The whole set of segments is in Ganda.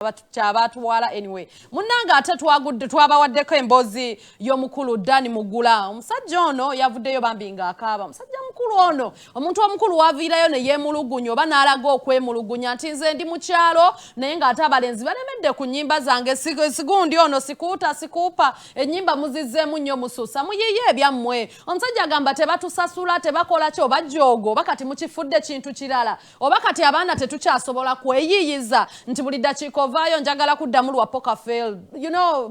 Kyabatwala anyway, munnange, ate twagudde twabawaddeko emboozi y'omukulu Dan Mugula. Omusajja ono yavuddeyo bambi ng'akaaba. Omusajja mukulu ono, omuntu omukulu waviirayo ne yeemulugunya oba n'alaga okwemulugunya nti nze ndi mu kyalo, naye ng'ate abalenzi balemedde ku nnyimba zange. Sigundi ono sikuuta sikuupa ennyimba muzizzeemu nnyo, musuusa muyiye ebyammwe. Omusajja agamba tebatusasula, tebakola ki, oba joogo, oba kati mukifudde kintu kirala, oba kati abaana tetukyasobola kweyiyiza nti buli ddakiika ovaayo njagala kuddamu lwa Pokafel.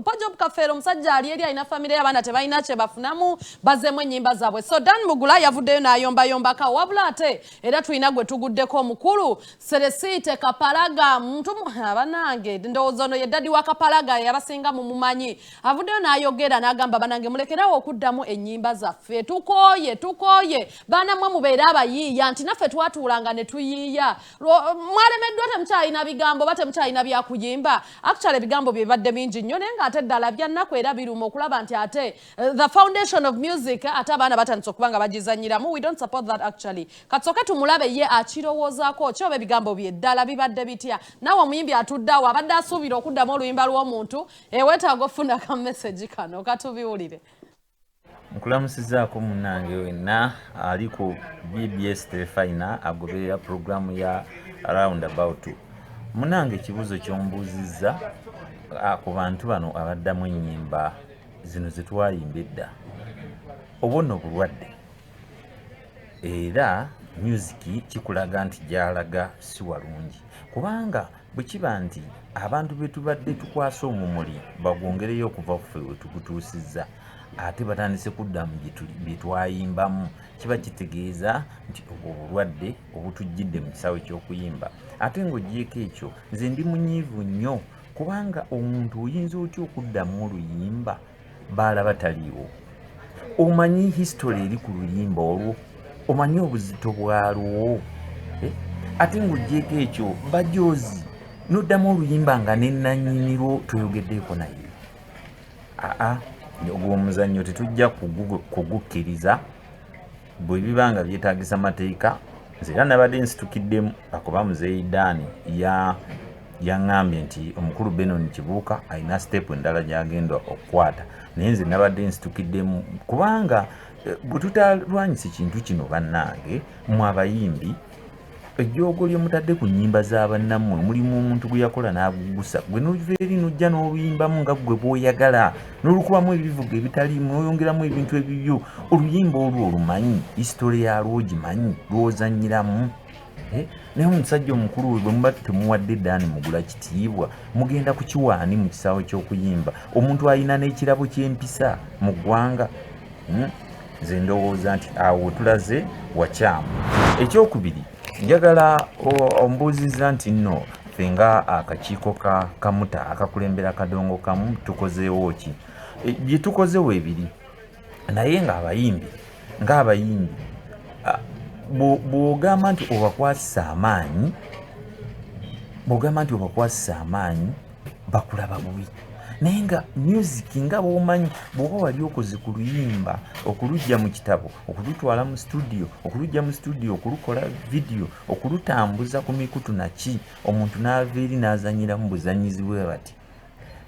Pojob Kafel omusajja ali eri alina famire, y'abaana tebalina kye bafunamu, bazzeemu ennyimba zaabwe. So Dan Mugula yavuddeyo n'ayombayombako. Wabula ate era tulina gwe tuguddeko, omukulu Seresiite Kapalaga. Muntu abanange, ndowooza ono ye daddy wa Kapalaga, yabasinga mumumanyi. Avuddeyo n'ayogera n'agamba, banange, mulekerawo okuddamu ennyimba zaffe, tukooye, tukooye. Baana mmwe mubeere abayiiya nti naffe twatuulanga ne tuyiiya. Mwalemeddwa, temukyalina bigambo oba temukyalina byakuyimba. Actually ebigambo bye bibadde bingi nnyo, naye ng'ate ddala byannaku era biruma okulaba nti ate the foundation of music ate abaana batandise okuba nga bagizanyiramu. We don't support that actually. Katusooke tumulabe ye akirowoozaako ki, oba ebigambo bye ddala bibadde bitya. Naawe omuyimbi atudde awo abadde asuubira okuddamu oluyimba lw'omuntu, eweetaaga ofuna ka message kano, katubiwulire. Nkulamusizaako munnange wenna ali ku BBS Terefayina agoberera puroguramu ya Roundabout. Munnange, ekibuuzo ky'ombuuzizza ku bantu bano abaddamu ennyimba zino ze twayimba edda, obwo nno bulwadde, era music kikulaga nti gy'alaga si walungi, kubanga bwe kiba nti abantu be tubadde tukwasa omumuli bagwongereyo okuva ffe we tugutuusizza, ate batandise kuddamu bye twayimbamu, kiba kitegeeza nti obwo obulwadde obutujjidde mu kisaawe ky'okuyimba. Ate ng'oggyeeko ekyo, nze ndi munyiivu nnyo, kubanga omuntu oyinza otya okuddamu oluyimba baalaba taliiwo? Omanyi history eri ku luyimba olwo? Omanyi obuzito bwalwo? Eh? Ate ng'oggyeeko ekyo, bajoozi n'oddamu oluyimba nga nenannyinirwo toyogeddeeko naye. Aa, ogwo omuzannyo tetujja kugukkiriza. Bwe biba nga byetaagisa mateeka, nze era nabadde nsitukiddemu, akuba muzeeyi Daani ya yaŋŋambye nti omukulu Benon Kibuuka alina step endala gy'agenda okukwata, naye nze nabadde nsitukiddemu, kubanga bwe tutalwanyisa kintu kino, bannange mwe abayimbi, ejjoogo lye mutadde ku nnyimba za bannammwe, mulimu omuntu gwe yakola n'agugusa, gwe n'ova eri n'ojja n'oluyimbamu nga ggwe bw'oyagala, n'olukubamu ebivuga ebitaliimu, n'oyongeramu ebintu ebibyo. Oluyimba olwo olumanyi? History yalwo ogimanyi lw'ozannyiramu? Eh, naye omusajja omukulu we bwe muba temuwadde Daani Mugula kitiibwa, mugenda kukiwaani mu kisaawe ky'okuyimba, omuntu alina n'ekirabo ky'empisa mu ggwanga? Nze ndowooza nti awo wetulaze wakyamu. Ekyokubiri, njagala ombuuzizza nti nno ffe nga akakiiko ka Kamuta akakulembera Kadongo Kamu tukozeewo ki? Bye tukozewo ebiri, naye ng'abayimbi bw'ogamba nti obakwasisa amaanyi, bw'ogamba nti obakwasisa amaanyi, bakulaba bubi. Naye nga music, nga bw'omanyi, bw'oba wali okoze ku luyimba, okuluggya mu kitabo, okulutwala mu studio, okuluggya mu studio, okulukola video, okulutambuza ku mikutu naki, omuntu n'ava eri n'azanyiramu buzanyizi bwe bati,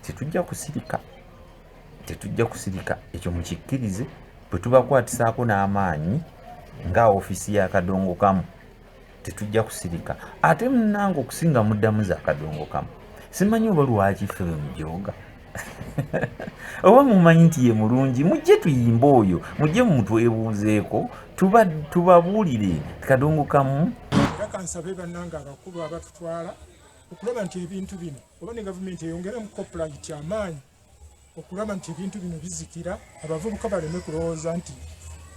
tetujja kusirika, tetujja kusirika. Ekyo mukikkirize. Bwe tubakwatisaako n'amaanyi nga ofiisi ya Kadongo Kamu, tetujja kusirika. Ate munange, okusinga muddamu za Kadongo Kamu, simanyi oba lwaki ffe bwe mujooga, oba mumanyi nti ye mulungi. Mujje tuyimbe oyo, mujje mutwebuuzeeko, tubabuulire Kadongo Kamu. Era kansabe bannange abakulu abatutwala okulaba nti ebintu bino, oba ne gavumenti eyongeremu copyright amaanyi okulaba nti ebintu bino bizikira, abavubuka baleme kulowooza nti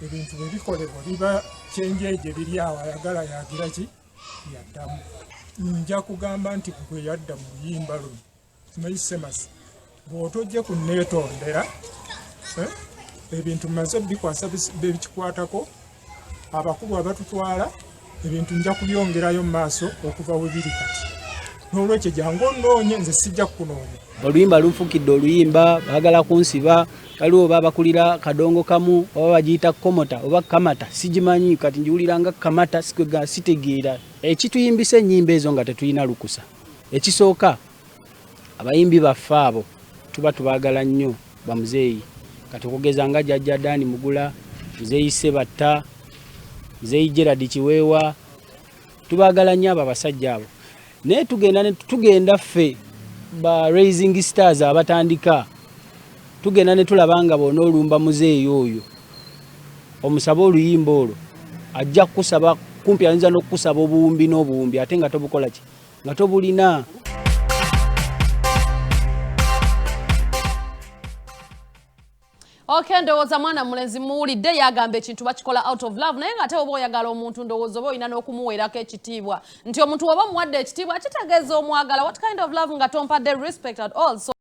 ebintu bwe bikolebwa biba kyenjeeje biri awo, ayagala yagira ki yaddamu. Nja kugamba nti gwe yadda mu luyimba luno, simanyi Semasi, bw'otojje ku neetondera, ebintu mmaze bikwasa bebikikwatako, abakulu abatutwala, ebintu nja kubyongerayo mu maaso okuva we biri kati. N'olwekyo jangu onnoonye, nze sijja kukunoonya. Oluyimba lunfukidde oluyimba, baagala kunsiba. Waliwo oba abakulira Kadongo Kamu, oba bagiyita Komota oba Kamata, sigimanyi. Kati ngiwulira nga Kamata, sikwega sitegeera. Ekituyimbisa ennyimba ezo nga tetulina lukusa, ekisooka Abayimbi baffe abo tuba tubaagala nnyo bamuzeeyi. Kati okugeza nga Jjajja Dan Mugula, Muzeeyi Ssebatta, Muzeeyi Gerald Kiweewa, tubaagala nnyo abo abasajja abo. Naye tugenda tugenda ffe ba Rising Stars abatandika, tugenda ne tulaba nga bw'onoolumba muzeeyi oyo omusabe oluyimba olwo, ajja kukusaba kumpi, ayinza n'okukusaba obuwumbi n'obuwumbi, ate nga tobukola ki, nga tobulina. Okay, ndowooza mwana mulenzi muwulidde yagamba ekintu bakikola out of love, naye ng'ate oba oyagala omuntu, ndowooza oba olina n'okumuweerako ekitiibwa, nti omuntu oba omuwadde ekitiibwa kitegeeza omwagala. What kind of love nga tompadde respect at all? So